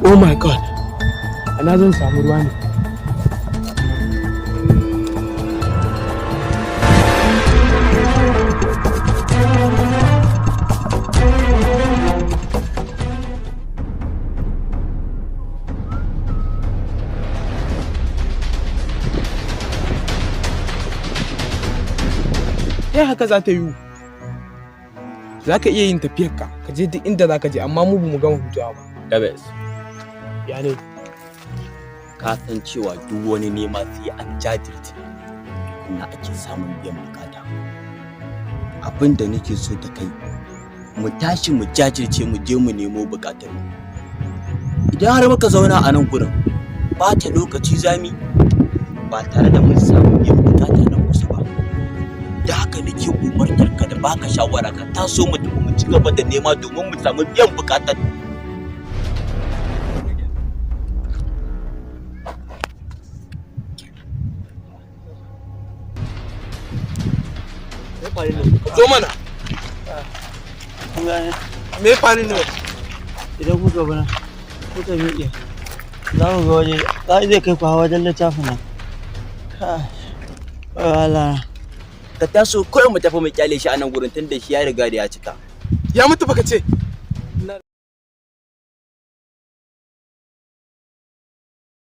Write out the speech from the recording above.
Oh my God, ana zan samu ruwa ne? Ta haka za ta yiwu? Za ka iya yin tafiyarka ka je duk inda za ka je, amma mu bamu gama hutawa ba. Gabes, Ya ne? Ka san cewa duk wani nema sai an jajirce na ake samun biyan bukata. Abin da nake so da kai, mu tashi mu jajirce mu je mu nemo bukatar mu. Idan har muka zauna a nan gurin, bata lokaci zami ba tare da mun samu biyan bukata nan kusa ba. Da haka nake umartar ka da baka shawara ka taso mu tafi mu ci gaba da nema domin mu samu biyan bukatar. Zo mana. Kun gane? Me faru ne? Idan kuka bi nan, kuka miƙe, za ku ga waje, za zai kai ku har wajen littafin nan. Kai, wala. Ka taso kawai mu tafi mu kyale shi a nan gurin, tunda shi ya riga da ya cika. Ya mutu baka ce.